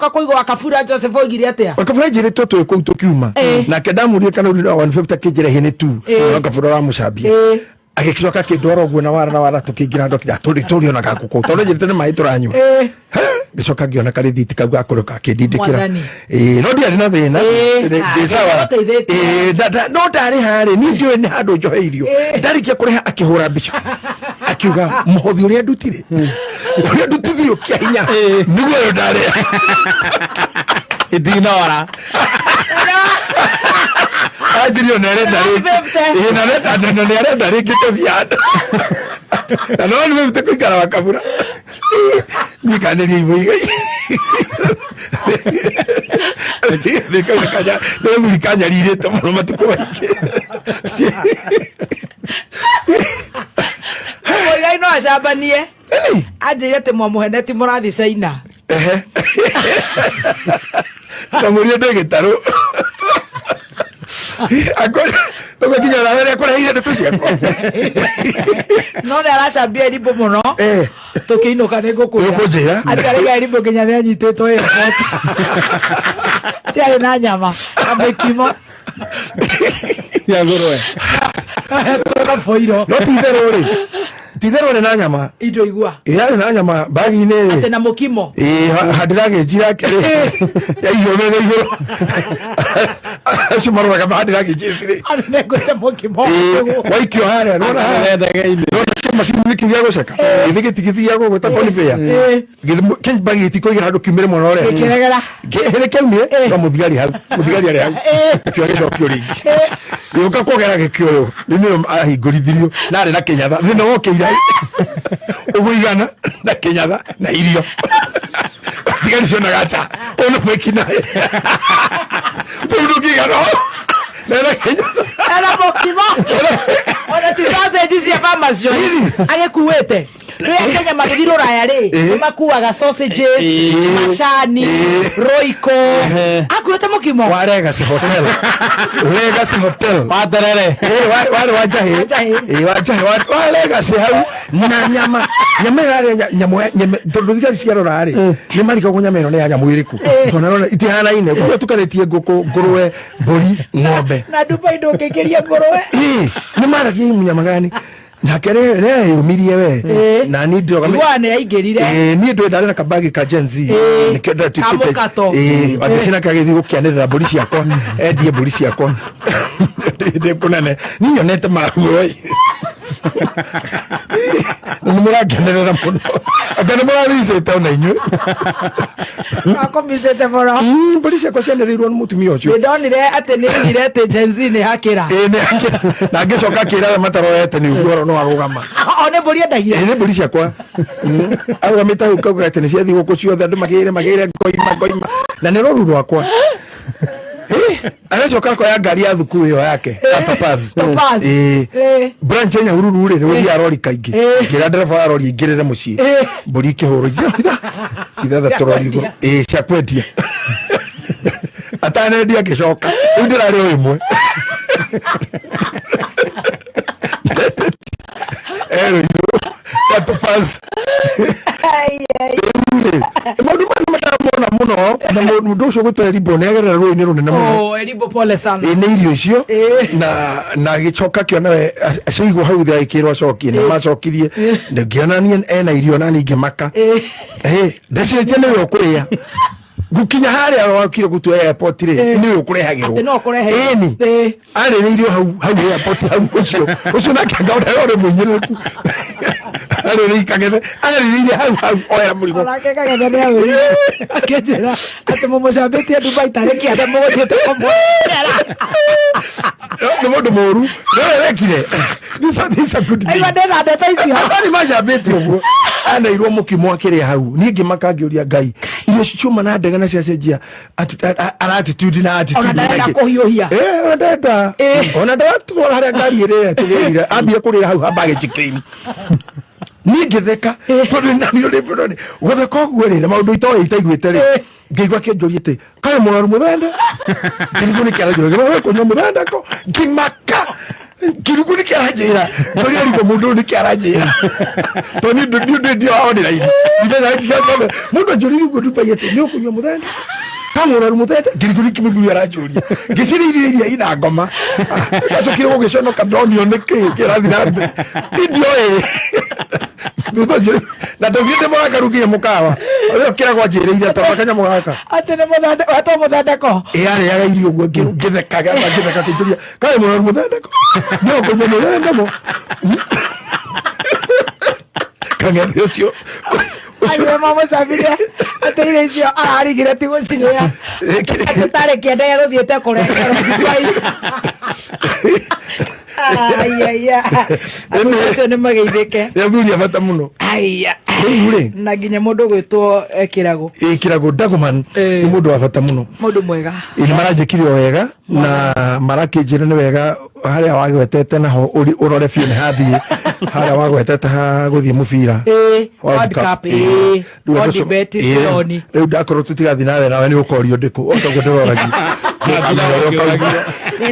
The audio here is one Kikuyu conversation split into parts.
Kũigua Kabura Joseph oigire atĩa? Kabura njĩrĩtwo twĩ kũu tũkiuma. Nake ndamũrie kana ũrĩ na 150, akĩnjĩra ĩhĩ nĩ tu. No Kabura ũramũcambia. Agĩcoka akĩndwara ũguo na wara na wara, tũkĩingĩra handũ akĩnjĩra tũrĩ tũrĩonaga ngũkũ tondũ njĩrĩte nĩ maĩ tũranyua. Ngĩcoka ngĩona karĩthiti kau gakũrĩ kakĩndindĩkĩra. Mwathani. Ĩĩ, no ndiarĩ na thĩna. Ndĩ sawa. Nĩagũteithĩtie. Ĩĩ, no ndarĩ harĩ niĩ ndiũĩ nĩ handũ njoheirio. Ndarĩkia kũrĩha akĩhũra mbica akiuga mũhothi ũrĩa ndutire, ũrĩa ndutithirio kĩa hinya nĩguo ũyũ ndarĩa. Itinora. Anjirio nĩ arenda rĩngĩ. 150. Ĩĩ, na arenda na nĩ arenda rĩngĩ tũthiĩ handũ na no nĩ wĩrute kũikara wa Kabura nyikanĩria ibo igai nĩ kanyarirĩte mũno matukũ maingĩ. Mũigai no acambanie. Anjĩire atĩ mwamũheneti mũrathiĩ China. Ehe. Na mũriũ ndĩ gĩtarũ ũguo nginya nawe rĩa kũreheire ndeto ciakwa. No nĩ aracambia irimbo mũno. Tũkĩinũka nĩ ngũkwĩra. Ũkũnjĩra? Atĩ arĩga irimbo nginya nĩ anyitĩtwo airport. Atĩ arĩ na nyama na mĩkimo. Ya ngũrwe. Na boiro. No ti itherũ rĩ, ti itherũ arĩ na nyama. Indo igua. Ĩ, arĩ na nyama mbagi-inĩ Atĩ rĩ. na mũkimo. Ĩ, handĩragĩnji yake rĩ yaigwo metha igũrũ, acio maroraga handĩragĩnji ici rĩ. Atĩ nĩngwĩte mũkimo. Ĩ, waikio harĩa nona harĩa Ndege-inĩ. nona kĩmacini nĩkĩu gĩa gũceka gĩthĩ gĩtigĩthiagwo gwĩta conveyor. Kĩmbagi gĩtikũigĩra handũ kiumĩre mwena ũrĩa. Gĩkĩregera. Kĩrĩ kĩaumire no mũthigari hau, mũthigari arĩ hau gĩkĩo gĩcokio rĩngĩ gĩũka kũgera gĩkĩoywo rĩu nĩyo ahingũrithirio na arĩ na kĩnyatha thĩna wokĩire ũguigana na kĩnyatha na irio. Thigari cionaga nja ũyũ nĩ mwĩkinaĩ tũu ndũkĩigana na kĩnyatha. Ena mũkimo. Ona ti sausage cia Farmers Choice. Agĩkuĩte. Rĩrĩa Kenya magĩthiĩ rũraya rĩ, nĩ makuaga sausages, macani, roiko. Akuĩte mũkimo. Wa Legacy Hotel, Legacy Hotel. Wa terere. Warĩ wa Njahĩ. Wa Njahĩ. Ĩĩ, wa Njahĩ, wa Legacy hau na nyama nyama ĩyo yarĩ nyamũ tondũ thigari ciarora rĩ nĩ marigagwo nyama ĩno nĩ ya nyamũ ĩrĩkũ, tondũ narona itihanaine koguo tukanĩtie ngũkũ, ngũrwe, mbũri, ng'ombe. Na Dubai ndũngĩingĩria ngũrwe. Ĩĩ, nĩ maragia nyama gani nake reyũmirie we na niĩ ndĩroga. Njiguaga nĩ aingĩrire. Ĩĩ, niĩ ndũĩ ndarĩ na kabagi ka Gen Z nĩkĩo ndatuĩkĩte Kamũkato. Ĩĩ, wangĩcina kagĩthiĩ gũkĩanĩrĩra mbũri ciakwa endie mbũri ciakwa ndĩ kũnene niĩ nyonete maruo ĩ. Na nĩ mũrangenerera mũno, anga nĩ mũraricĩte ona inyuĩ. Akũmicĩte mũno. Mbũri ciakwa cianĩrĩirwo nĩ mũtumia ũcio. Nĩ ndonire atĩ nĩ oigire atĩ Gen Z nĩ hakĩra. Ĩĩ, na ngĩcoka akĩra arĩa matarorete nĩ ũguo no arũgama. O nĩ mbũri endagia. Ĩĩ, nĩ mbũri ciakwa. Arũgamĩte hau kauga atĩ nĩ ciathiĩ gũkũ ciothe andũ magĩre magĩre ngoima ngoima na nĩ rũru rwakwa. Agacoka akoya ngari ya thukuru ĩyo yake ya Topaz. Topaz. Ĩĩ. Branch ya Nyahururu rĩ nĩ gũthiaga rori kaingĩ. Ngĩra ndereba wa rori aingĩrĩre mũciĩ. Mbũri ikĩhũrwo ithathatũ rori igũrũ. Ĩĩ, cia kwendia atanendia ngĩcoka rĩu ndĩrarĩ o ĩmwe erũirũ ya Topaz. Rĩu-rĩ, maũndũ maya nĩ ndamona mũno na mũndũ ũcio gwĩtwo Erimbo nĩ agerera rũĩ-inĩ rũnene mũno. Oh, Erimbo pole sana. Ĩ, nĩ irio icio na agĩcoka akĩona we ciaigwo hau thĩ agĩkĩrwo acokie na macokirie na ngĩona niĩ ena irio na niĩ ngĩmaka. Ĩ, ndecirĩtie nĩwe ũkũrĩa gukinya harĩa wakire gutua airport rĩ nĩwe ũkũrehagĩrwo. Atĩ no ũkũreherwo. Ĩni. Arĩrĩirio hau hau airport hau ũcio ũcio nake ngaona ũrĩ mũinyĩrĩrĩku arĩrĩi Kagethe arĩrĩire hau hau oya mũrigo. Onake Kagethe nĩ awĩrire akĩnjĩra atĩ mũmũcambĩtie Dubai tarĩ kĩanda mũgũthiĩte kũmwetera. Nĩ mũndũ mũru nĩwe wekire. This a good thing. Aigua ndĩna ndeto icio. Ani macambĩtie ũguo aneirwo mũkimo akĩrĩa hau niĩ ngĩmaka ngĩũria Ngai irio ciuma na ndege na ciacenjia attitude na attitude. Ona ndarenda kũhiũhia. Eh, ona ndenda ona ndatwara harĩa ngari ĩrĩa tũgĩrire ambie kũrĩra hau ha baggage claim niĩ ngĩtheka tondũ nani ũrĩ gũtheka ũguo rĩ na maũndũ itoĩ itaiguĩte rĩ ngĩigua kĩnjũria atĩ kaĩ mũrwaru mũthende ngĩrigwo nĩ kĩaranjũra kũnyua mũthende ko ngĩmaka. Kirugu nä kä aranjä ra å rä må ndå nä kä aranjä ra tondå nä ndä ndio online må ndå anjå rä guo Dubai atä nä å kå nyua må thende kamå må thende ngirigu nä kä må thuri aranjå ria ngä ciria irio iria ina ngoma ndacokire gå gä conoka ndonio nä kä kä rathiĩ na mbere niĩ ndioĩ thutha ũcio na ndaugire ndĩ mũrakaru nginya mũkawa ũrĩa kĩragwo anjĩrĩire ta kanyamũ gaka Atä nä wetwo må thendeko. Ĩ arĩaga irio ũguo ngĩthekaga ngĩtheka kĩnjũria kaĩ mũraru mũthendeko no kũnyua mũthendemo kang'ethe ũcio ũcio Acio mamũcabire atä irio icio ararigire ti gå cirä a atä tarä kä ende gå thiä te kå rengerwo. Aiya, acio nä mageithä ke. Nĩ athuri a bata mũno. Aiya. Rĩu rĩ Na nginya må ndå gwä two kä ĩkĩragwo Dagoman. Nĩ mũndũ wa bata mũno. Må ndå mwega. Ĩ, nĩ maranjĩkire o wega na marakĩnjĩra nĩ wega harĩa wagwetete naho ũrore biũ nĩ hathiĩ harĩa wagwetete ha gũthiĩ mũbira. World Cup, ĩ. Rĩu andũ acio- Odibet ĩ, Tironi. rĩu ndakorwo tũtigathiĩ nawe nawe nĩ ũkorio ndĩkũ o toguo ndĩroragio. Nĩũkamenya ũrĩa ũkauma.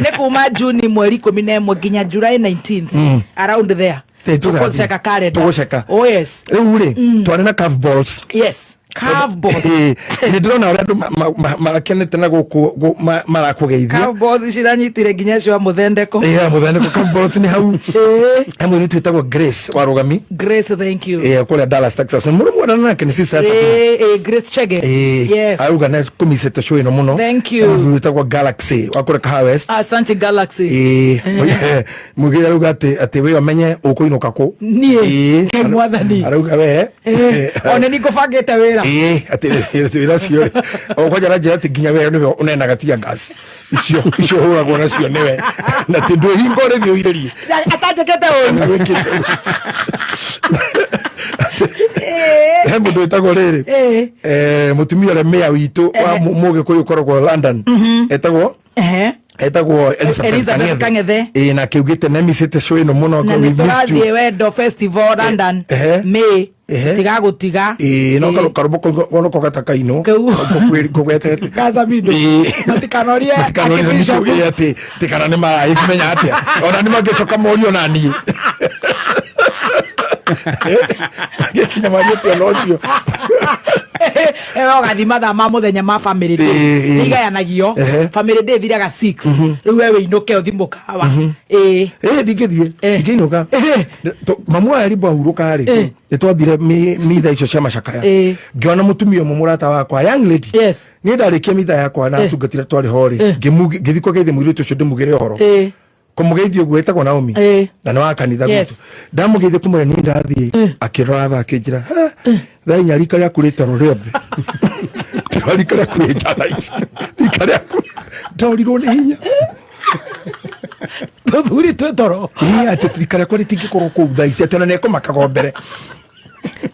Nä kuma Juni mweri 11 nginya July 19th, around there. Ĩ, tũgathiĩ. Tũgũceka calendar. Tũgũceka. Oh yes. Rĩu rĩ twarĩ na curve balls. Yes, curve balls. Ĩ, nĩ ndĩrona ũrĩa andũ makenete na gũkũ marakũgeithia. Curve balls ciranyitire nginya cio mũthendeko. Ĩ, mũthendeko curve balls nĩ hau. Ĩ. He mũirĩtu wĩtagwo Grace Warũgami. Grace, thank you. Ĩ, kũrĩa Dallas, Texas mũrũ mwana nake nĩ sister. Ĩ, ĩ, Grace Chege. Ĩ, yes. arauga nĩ kũmicĩte show ĩno mũno. Thank you. Mũthuri wĩtagwo Galaxy wa kũrĩa Kahawa West. Asante Galaxy. Ĩ, mũgĩ arauga atĩ we ũmenye ũkũinũka kũ. Niĩ? Ĩ, Ngai mwathani. Arauga we One nĩ ngũbangĩte wĩra. Ĩ, atĩ wĩra ũcio rĩ o kwanja aranjĩra atĩ nginya we nĩwe ũnenaga tear gas icio icio ũhũragwo nacio nĩwe na atĩ ndwĩ hingo ũrĩthiĩ ũirĩrie. Atanjĩkĩte ũru. Wĩkĩte ũru. He mũndũ wĩtagwo rĩrĩ mũtumia ũrĩa mĩa witũ wa mũgĩkũyũ ũkoragwo London etagwo etagwo Elizabeth. Elizabeth Kang'ethe. Ĩ, na kĩugĩte nemicĩte show ĩno mũno. Na We nä missed you. tå rathiä Wendo Festival London. May. Tigagũtiga. Ĩ, no karũmbo kau noko gatakainwo. Kau. Ngũgwetete. Kazamindo. Matikanorie. Matikanorie Archbishop. ĩ, atĩ atĩ kana nĩ maragĩkĩmenya atĩa ona nĩ mangĩcoka morio na niĩ mangĩkinya mariĩte ona ũcio. Ewe ũgathiĩ mathaa ma mũthenya ma family day. Ĩ, ĩ. Igayanagio. Family day thiraga 6 rĩu we wĩinũke ũthi mũkawa ĩ. Ĩ, ndingĩthiĩ. Ndingĩinũka. Mamu wa Erimbo ahurũka rĩ nĩ twathire mitha icio cia macakaya ngĩona mũtumia ũmwe mũrata wakwa, young lady. Niĩ ndarĩkia mitha yakwa na tungatire twarĩ ho rĩ ngĩthiĩ kũgeithia mũirĩtu ũcio ndĩmugĩre ũhoro kũmũgeithia ũguo ĩtagwo Naomi na nĩ wa kanitha gwitũ ndamũgeithia kũmwĩra niĩ ndathiĩ akĩrora thaa akĩnjĩra, "Ha, thaa inya rika rĩaku rĩtoro rĩothe tiro rika rĩaku rĩ nja thaa ici rika rĩaku ndorirwo nĩ hinya." Tũthuri twĩ toro. Ĩ, atĩ rika rĩakwa rĩtingĩkorwo kũu thaa ici atĩ ona nĩekũmakaga o mbere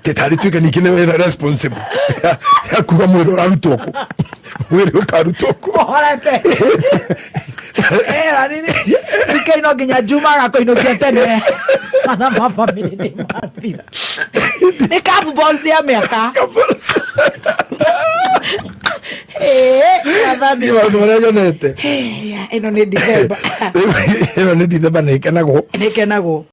tĩtarĩ tuĩke ningĩ nĩ wĩra responsible ya kuga mwĩrĩ ũrarutwo kũ mwĩrĩ ũkarutwo kũ. Ũhorete era nini wikendi no nginya Juma agakũinũkia tene mathaa ma family nĩ mathira nĩ curve balls ya mĩaka. Ĩ, wathani. Nĩ maũndũ marĩa nyonete. Ĩno nĩ December. Ĩno nĩ Dithemba na ĩkenagwo. Nĩ kenagwo.